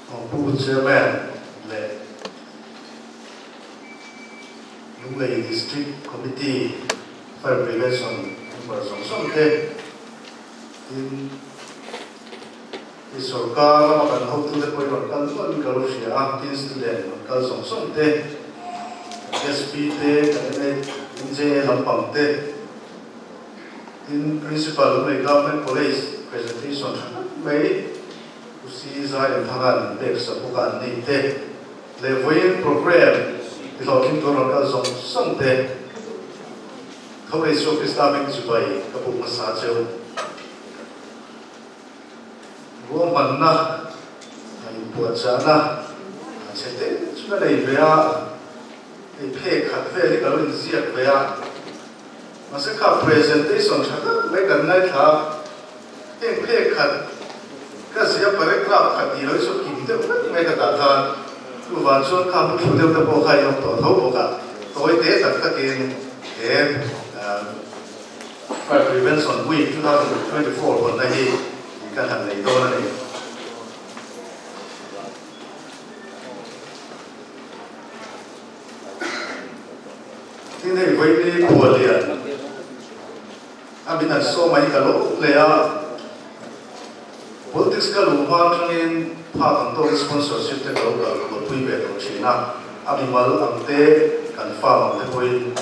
Pu Chairman leh Lunglei District Committee Fire Prevention member zawng zawng te, tin i sorkar lama kan hotute pawhin rawn kal nual in ka lo hria a, tin student rawn kal zawng zawng te, kan SP te, kan MJA lampang te, tin Principal Lunglei Government College presentation tha tak mai, Pu Si Zai Thangan pek sa bawk a an nei te leh vawiin program ti hlawhtling tur rawn kal zawng zawng te tho leh Isua Krista hming chibai ka buk hmasa cheu. Ruahmanna a inpuahchahna a chhe te chu ka nei ve a, hei phek khat vel hi ka lo inziak ve a, mahse kha presentation tha tak mai kan ngaithla a. Heng phek khat ka zia paragraph khat tih lo hi chu kim deuh vek mai ka dah khan chuvang chuan kha mu thlu deuh te pawh kha in awm tawh tho bawk a, tawi te tak takin he Fire Prevention Week 2024 hawnna hi kan han nei dawn a ni. Tin hei vawiin khuallian. A min an sawm a hi ka lo hle a, politics ka luh hma atangin phak ang tawkin sponsorship te ka lo kal kualpui ve tawh thin a, a mimal ang te kan farm ang te pawhin.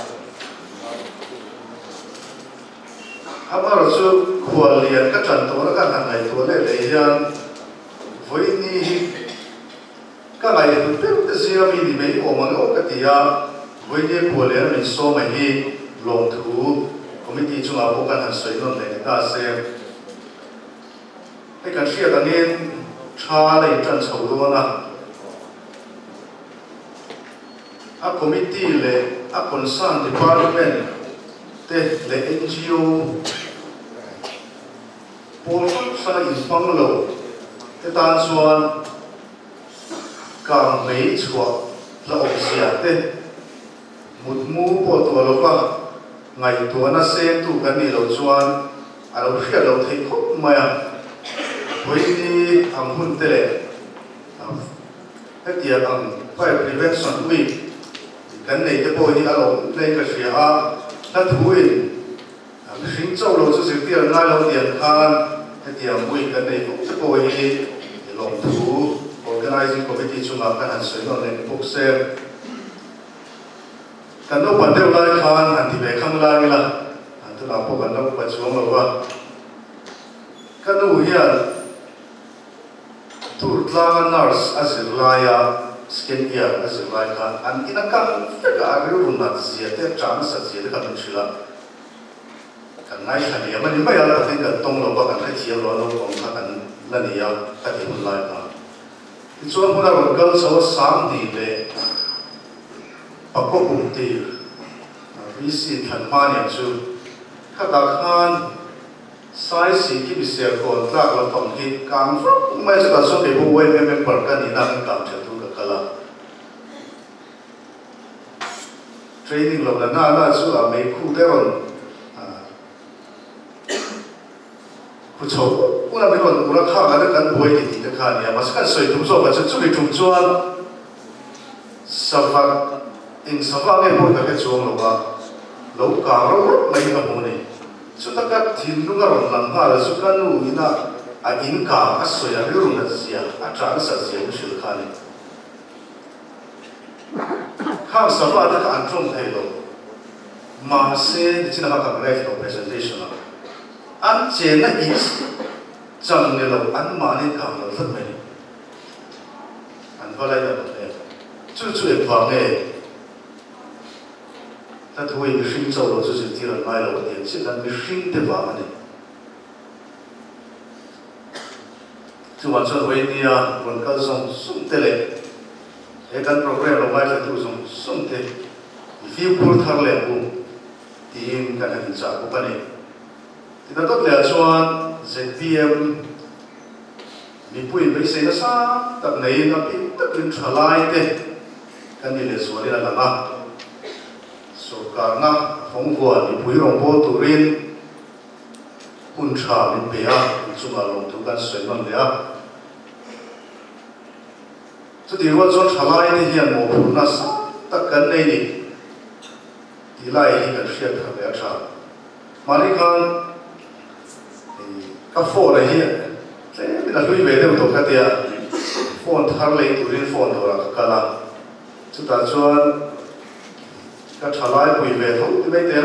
Amaherawhchu khual lian ka tan tawhna ka han ngaihtuah leh leh hian vawiin ni hi ka ngaihhlut deuh te zia mi ni mai awm ang aw ka ti a, vawiin khual lian a min sawm a hi lawmthu committee chungah pawh kan han sawi nawn leh ni ta se. Hei kan hriat angin tha la intan chho dawn a, a committee leh a concern department te leh ngo, Pawl hrang hranga inhmang lo te tan chuan kang mei chhuah hla awmzia te mutmu pawh tuah lova ngaihtuahna sengtu kan nih loh chuan a lo hriat loh theih khawp mai a. Vawiini ang hun te leh hetiang ang Fire Prevention Week kan nei te pawh hi a lawm hle in ka hria a, hla thuin A mihring chauh lo chu zirtir an ngai lo tiang khan hetiang week kan nei fo te pawh hi lawmthu Organizing Committee chungah kan han sawi nawn leh bawk se. Kan naupan deuh lai khan han ti ve khang lai ila, tunah pawh kan la upa chuang lo va. Ka nu hian Tur tlanga nurse a zir laia second year a zir lai khan an ina kang vek a, a rilru nat zia te, a ṭah nasat zia te kha min hrilh a. Kan ngaithla liam a ni mai a, takin kan tawng lo va, kan hrethiam lo a, naupang kha kan la ni a, ka ti hun lai kha. Tichuan hmun a rawn kal chho a, Sanghnih leh Pakua kum tir VC thlan hma nen chu khatah khan Sai si khi misel kawn tlak lampang hi kang vak mai a, chutah chuan kei pawh YMA member ka nihna angin kang ṭhelh tur ka kal a. Training lo la na na chu a meikhu te rawn khu chho ul a, min rawn ur a, khang ah te kan buai ti tih te kha a nia, mahse kan sawi tum zawk ah chuan chumi tum chuan sava eng sava nge pawh ka hre chuang lo a, lo kang rauh rauh mai hi ka hmu a ni. Chutaka thinlung a rawn lang nghal a chu ka nu ina a in kang a sawi a rilru nat zia, a ṭah nasat zia min hrilh kha a ni. Khang sava te kha an ṭawng thei lo. Mahse, nichin kha kan live lo presentation a, an chenna in chang ni lo, an mahni kang lo tlat mai ni. An va lai dan hle. Chu chu engvang nge? Hla thu hi mihring chauh lo chu zirtir an ngai lo a ti ang chiah khan mihring te vang a ni. Chuvang chuan vawinia rawn kal zawng zawng te leh he kan program lo ngaithlatu zawng zawng te i fimkhur thar leh ang u tiin kan han inchah bawk a ni. Tina dawt leh ah chuan zpm mipui beisei nasa tak neiin a bik takin thalai te kan ni leh zualin a lang a, sawrkarna fawngvuan mipui rawngbâwl turin Hun tha min pe a, in chungah lawmthu kan sawi nawn leh a. Chutih rual chuan thalaite hian mawhphurhna sang tak kan nei ni tih lai hi kan hriat thar leh a tha. Mahni khan ka phone a hi tlemin a hlui ve deuh tawh kha tia phone thar lei turin phone dawrah ka kal a, chutah chuan ka thalai pui ve tho ti mai te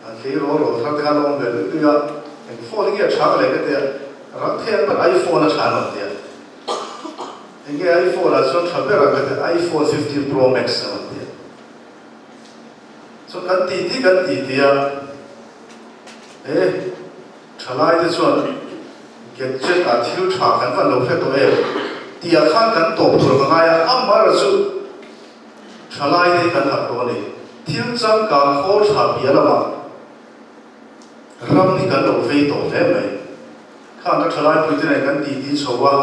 an tlei rawl rawl thar te khan a awm ve luih luih a, eng phone hi nge a tha ka leh ka tia rang thei ang ber iPhone a tha an rawn tia. Enge iPhone ah chuan tha ber ang ka ti iPhone 15 Pro Max a rawn ti a. Chuan kan ti ti kan ti ti a, he thalai te chuan gadget ah thil tha kan van lo hre tawh em tih ah khan kan tawp tur ka ngai a, amaherawh chu thalai te hi kan harh tawh a ni. Thil changkang khawl tha piah lamah ram hi kan lo vei tawh hle mai. Khang ka thalai puite nen kan titi chho a,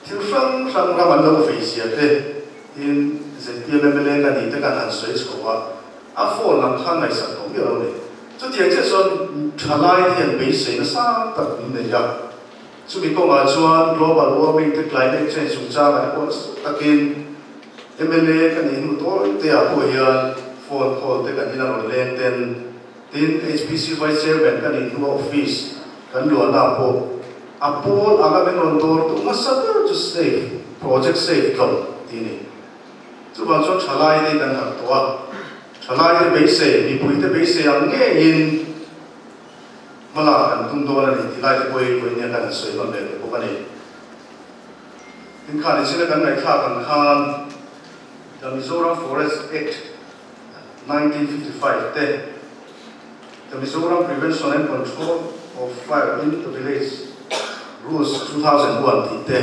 thil hrang hrang ram an lo vei zia te, tin zpm mla ka nih te kan han sawi chho a, a phone lam khan ngaihsak tawh miah lo ni. Chutiang chiah chuan thalai te hian beiseina sang tak min nei a, chumi kawngah chuan global warming te climate change chungchangah te pawh nasa takin mla ka nih hnu tawi te ah pawh hian phone call te kan in a rawn leng ten, Tin, HPC Vice Chairman ka nih hnua office kan luahna pawh a pawl anga min rawn dawr duh hmasa ber chu safe, Project Safe tlawm tih a ni. Chuvang chuan thalaite kan harh tawh a, thalaite beisei, mipuite beisei ang ngeiin hmalak kan tum dawn a ni tih laite pawh hi vawinia kan han sawi nawn leh leh bawk a ni. Tin, kha nichina kan ngaihthlak ang khan The Mizoram Forest Act, 1955 te, The Mizoram Prevention and Control of Fire in the Village Rules 2001 tih te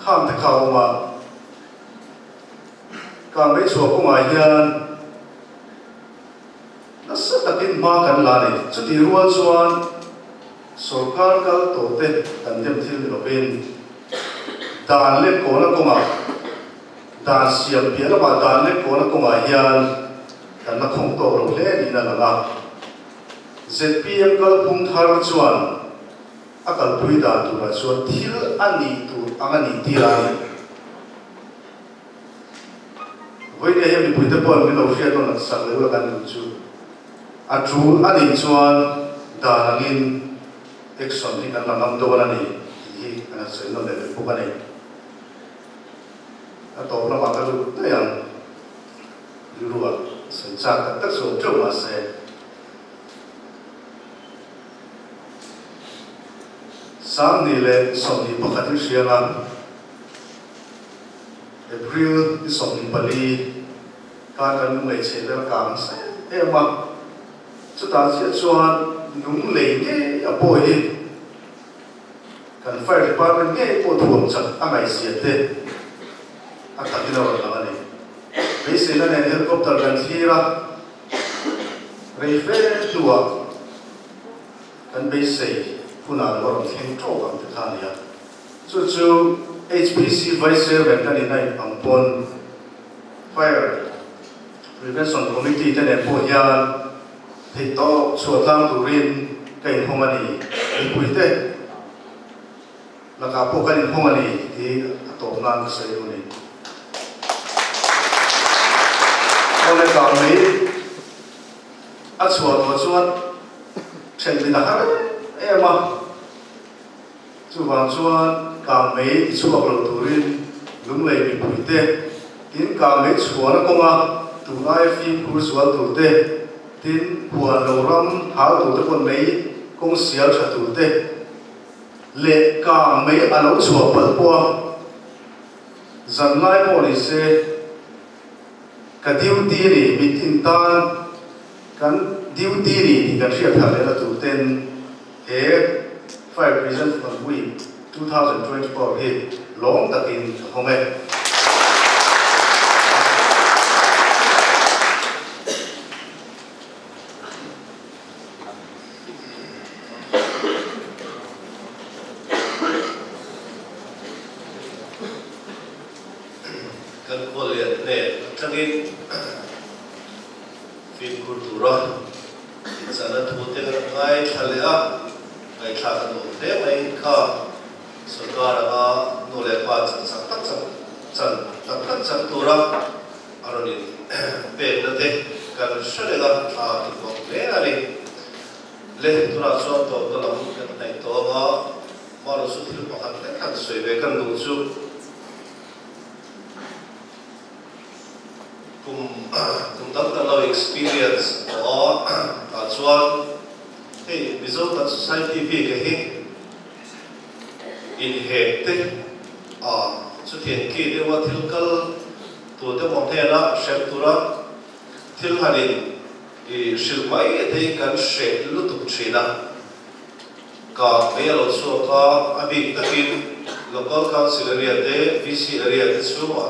khang te kha a awm a. Kang mei chhuah kawngah hian nasa takin hma kan la a ni. Chutih rual chuan sorkar kal tawh te kan dem thil ni lovin dan leh kawna kawngah Dan siam piah lamah dan leh kawna kawngah hian kan la khawng tawk lo hle niin a lang a. Zpm kalphung thar chuan a kalpui dan turah chuan thil a nih tur ang a nih tir a ni. Vawinia hian mipuite pawhin min lo hriat nawn sak leh ula kan duh chu a tul a nih chuan dan angin action hi kan la ngam dawn a ni tih hi kan han sawi nawn leh leh bawk a ni. A tawp lamah ka lut daih ang. Rilruah sawi chak tak tak chu awm teuh mah se. Sanghnih leh 21 in hriang a, April ni 24 khan kan lunglei chhe vel kang nasa em em a, chutah chiah chuan lunglei ngei a pawh hi, Kan Fire Department ngei pawh thuam chak a ngaihzia te a takin a rawn lang a ni. Beiseina nen helicopter kan thlir a, rei fe hnuah kan beisei hunah lo a rawn thleng tawk ang te kha a ni a. Chu chu HPC Vice Chairman ka nihna in ang pawn Fire Prevention Committee te nen pawh hian Theih tawp chhuah tlang turin ka inhawng a ni, mipuite lakah pawh kan inhawng a ni tih a tawp nan ka sawi duh a ni. Aw le kang mai a chhuah tawh chuan then mit a har em em a, chuvang chuan kang mai ti chhuak lo turin lunglei mipuite tin kang mai chhuahna kawnga tun aia fimkhur zual turte, Tin, huan lo ram hal turte pawn mei kawng sial tha turte leh kang mei a lo chhuah palh pawh a, zan lai pawh ni se ka duty a ni, mitin tan kan duty a ni tih kan hriat thar lehna turten he Fire Prison Fund Week 2024 hi lawm takin ka hawng e. Kan khualian hnen atangin fimkhur tura Inchana thu te kan ngaithla leh a, ngaihthlak a nuam hle mai kha sorkar anga nu leh pa chan chak tak chan tak. tak chang tura a rawn in pekna te kan hre reng a, tha ti bawk hle a ni. Le tunah chuan tawpna lam kan hnaih tawh ang a, mahlo chu thil pakhat lek han sawi ve kan duh chu. Kum kum dang kan lo experience tawh a, tah chuan hei Mizo kan society bik a hi inhek te a chutiang ki deuha thil kal tute maw hnena hrem tura thil han in i hrilh mai te hi kan hreh lutuk thin a. Ka mei a lo chhuak a, a bik takin Local Council area te, VC area te chhungah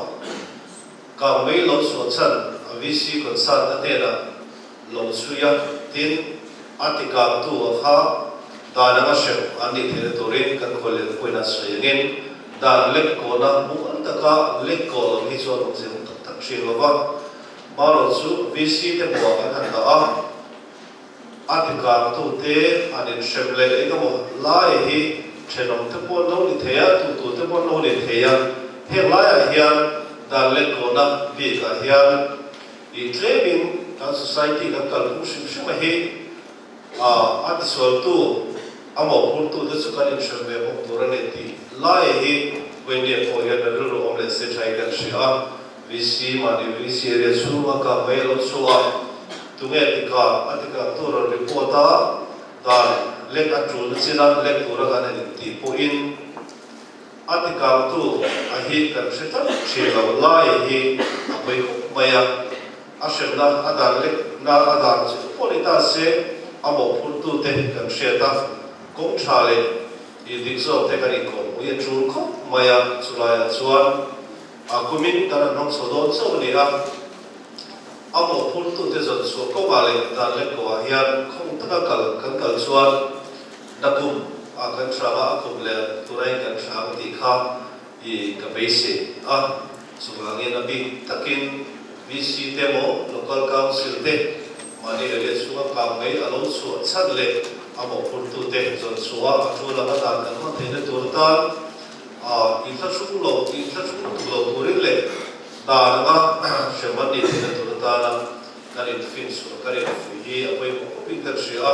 ka mei lo chhuah chhan a VC concern te hnenah lo chhui a, tin, a tikangtu a kha dan anga hrem an nih theihna turin kan khuallian pawhin a sawi angin dan lek kawhna mumal taka lek kawh lo hi chuan awmze awm tak tak thin lo va, marawh chu VC te hmuhah kan han dah a. A tikangtute an inhrem leh eng emaw lai hi thenawmte pawh an lo ni thei a, tutute pawh an lo ni thei a. Heng laiah hian dan leh kawhna bikah hian ih tlemin kan society kan kalphung hrim hrim a hi a tisualtu a mawhphurtute chu kan inhrem ve bawk tur a ni tih lai hi Vawiniah pawh hian a rilru awm leh se thain kan hria a. VC mahni VC area chhunga kang mai a lo chhuah a, tunge tika a tikang tur rawn report a, dan lek a tulna chin a lek tura kan han intih pawhin a tikangtu a hi kan hre tlat thin lo lai hi a pawi khawp mai a, a hremna a dan lekna a dan chu pawh ni ta se a mawhphurtute kan hriat a, kawng tha leh dik zawk te kan inkawhpui a tul khawp mai a, chulaiah chuan. A kumin kan han hmang chho dawn chauh a ni a, a mawhphurtute zawn chhuah kawngah leh dan leh kawngah hian khawng taka kal kan kal chuan nakum ah kan hrang a, a kum leh turain kan hrang tih kha i ka beisei a. Chuvangin a bik takin VC te emaw Local Council te mahni area chhunga kang mai a lo chhuah chhan leh a mawhphurtute zawn chhuah a thu langa dan kan hman theihna tur atan A inthlahrung lo, inthlahrung lutuk lo turin leh dan anga hrem an nih theihna tur atana kan infinchhuah, kan infuih hi a pawimawh khawpin kan hria a.